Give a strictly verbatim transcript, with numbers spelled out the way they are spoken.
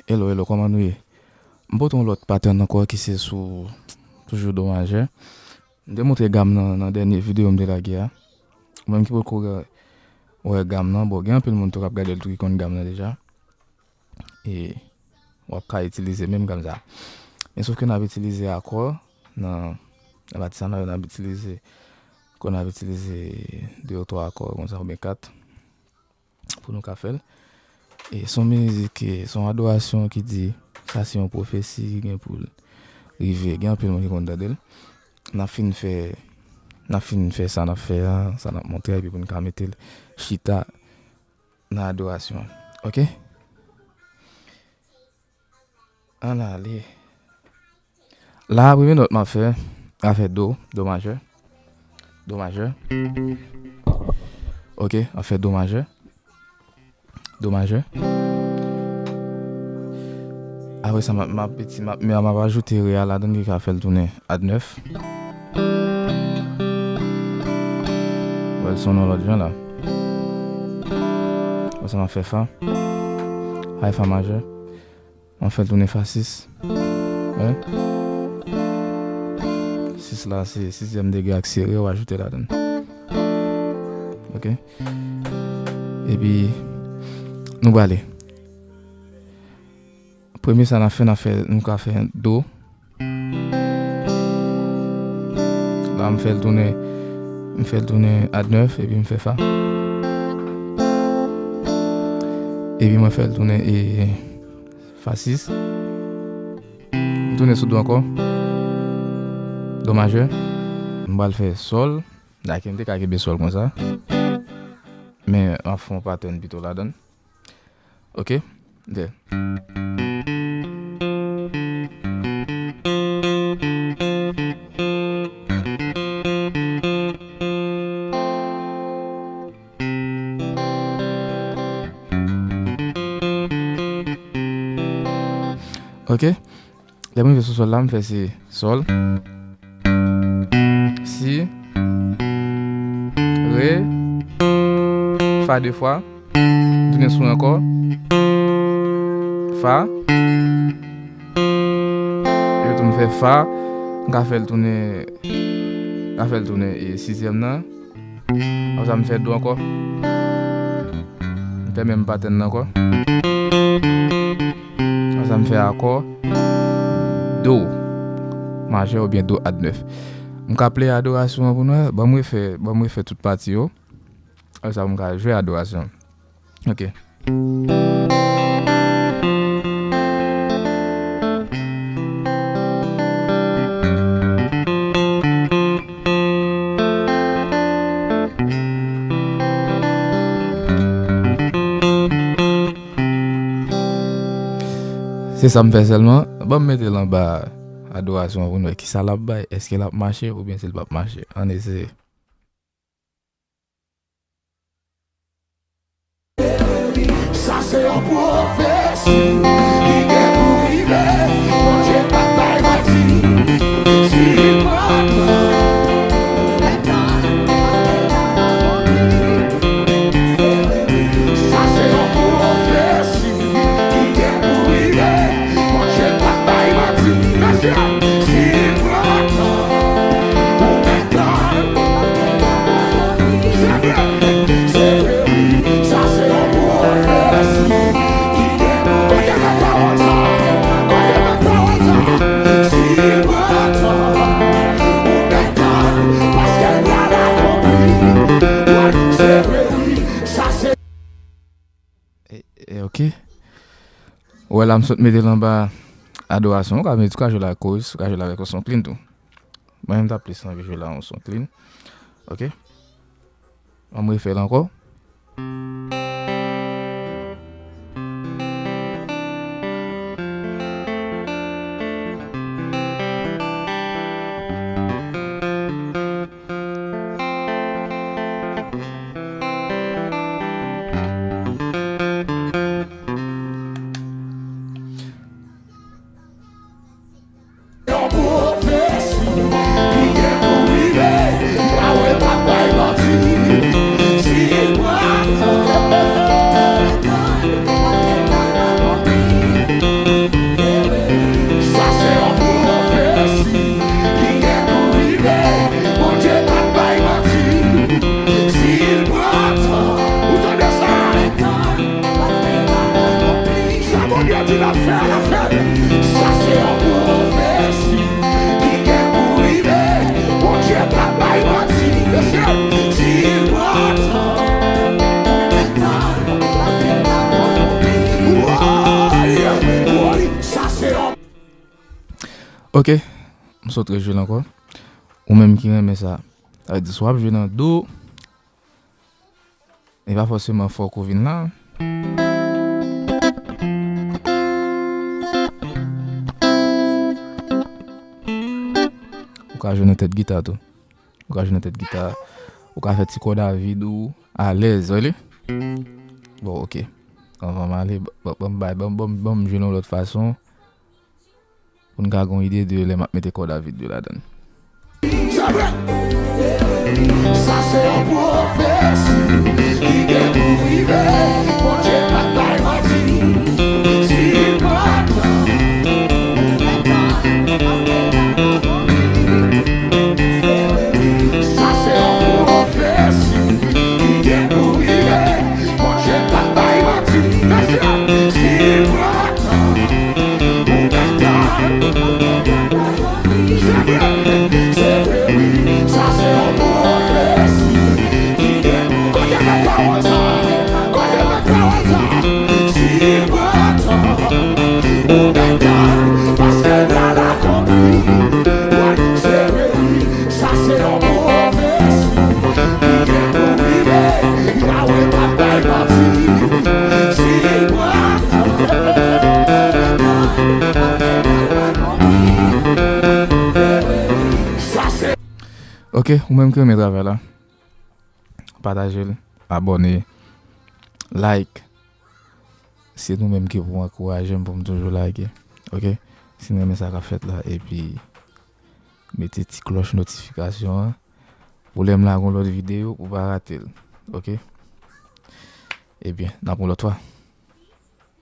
Hello, hello, kòman nou ye? M pote yon lòt pattern ankò ki se sou toujou do majè. M te montre gam nan nan dènye videyo m te lage a. Ou menm ki poko wè gam nan, bon, gen anpil moun tou k ap gade l tou ki konn gam nan deja. E w ap ka itilize menm gam sa. Men sof ke n ap itilize akò nan, nan pati sa nan yo, n ap itilize, kon n ap itilize de ou twa akò konsa oubyen kat pou nou ka fè l. E se yon mizik, e se yon adorasyon ki di sa se yon pwofesi ki gen pou l rive. Gen anpil moun ki konn tande l. N ap fin fè, n ap fin fè sa n ap fè a, sa n ap montre a, epi pou n ka mete l chita nan adorasyon an. Oke? Ann ale. La, premye nòt m ap fè, m ap fè do, do majè. Do majè. Oke, m ap fè do majè. Do majè. Apre sa, m ap, m ap, m ap, m ap ajoute re a ladan ki ka fè l tounen ad nèf. Wè l sonnen yon lòt jan la. Apre sa, m ap fè fa. High fa majè. M ap fè l tounen fa sis. Wè. Sis la, se sizyèm degre ak sere, w ajoute ladan l. Oke. Epi, nou prale. Premye sa n ap fè, n ap fè, nou ka fè do. La, m fè l tounen, m fè l tounen ad nèf, epi m fè fa. Epi mwen fè l tounen, e, fa sis. M tounen sou do ankò. Do majè. M pral fè sòl. Dakè, m te ka kenbe sòl konsa. Men, m ap fè yon pattern pito ladan l. Oke? De. Oke? Lè m rive sou sòl la, m fè se sòl, si, re, fa de fwa, m tounen sou ankò, fa, epi tou m fè fa, m ka fè l tounen, m ka fè l tounen e sizyèm nan. Apre sa, m fè do ankò. M fè menm pattern nan ankò. Apre sa, m fè akò do majè oubyen do ad nèf. M ka play adorasyon an pou nou wè. Ban m refè, ban m refè tout pati yo. Apre sa, m ka jwe adorasyon. Ok. Se sa m fè sèlman. Ban m mete l anba adorasyon an pou n wè kisa l ap bay. Èske l ap mache oubyen si l p ap mache? Ann eseye. Sa se yon pwofesi ki gen pou rive. Bondye pa bay manti. Si li pran tan, sa se yon pwofesi ki gen pou rive. Bondye pa bay manti. Mesye, si li pran tan, ou mèt Se vre, se vre, wi. Sa se yon pwofesi ki gen. Kote mèt pawòl sa? Kote mèt pawòl sa? Si pran tan, ou mèt tan, paske l pral akonpli. Wi, se vre, wi. Sa se E, e, ok. Ou wè la, m sot mete l anba adorasyon. Ou ka mete, ou ka jwe l ak chorus, ou ka jwe l avèk yon son clean tou. Mwen menm, m ta plis anvi jwe l ak yon son clean. Ok. An m refè l ankò. Yon pwofesi ki gen pou rive, Yahweh p ap bay manti. Si l pran tan, Yo di l ap fè, l ap fè. Sa se yon pwofesi ki gen pou rive. Bondye pa bay manti, mesye. Si l pran tan, ou mèt tann. Woy, woy, sa se yon Ok, m sot rejwe l ankò. Ou menm ki renmen sa, sa vle di si w ap jwe nan do, e pa fòseman fòk ou vin la. Ou ka jwe nan tèt gita tou. Ou ka jwe nan tèt gita. Ou ka fè ti kò David ou alèz, wè li? Bon, ok. Anvan m ale, ban m bay, ban m jwe nan lòt fason. Pou n ka gen yon ide de lè m ap mete kò David yo ladan l. Sa se yon pwofesi ki gen pou rive. Bondye pa bay manti. Si l pran tan, sa se yon pwofesi ki gen pou rive. Bondye pa bay manti. Mesye, si l pran Ok, ou menm ki renmen travay la, pataje l, abòne, like. Se nou menm ki pou ankouraje m pou m toujou lage. Ok? Si n renmen sa k ap fèt la, epi mete ti klòch notifikasyon an pou lè m lage yon lòt videyo pou pa rate l. Ok? Ebyen, n ap yon lòt fwa.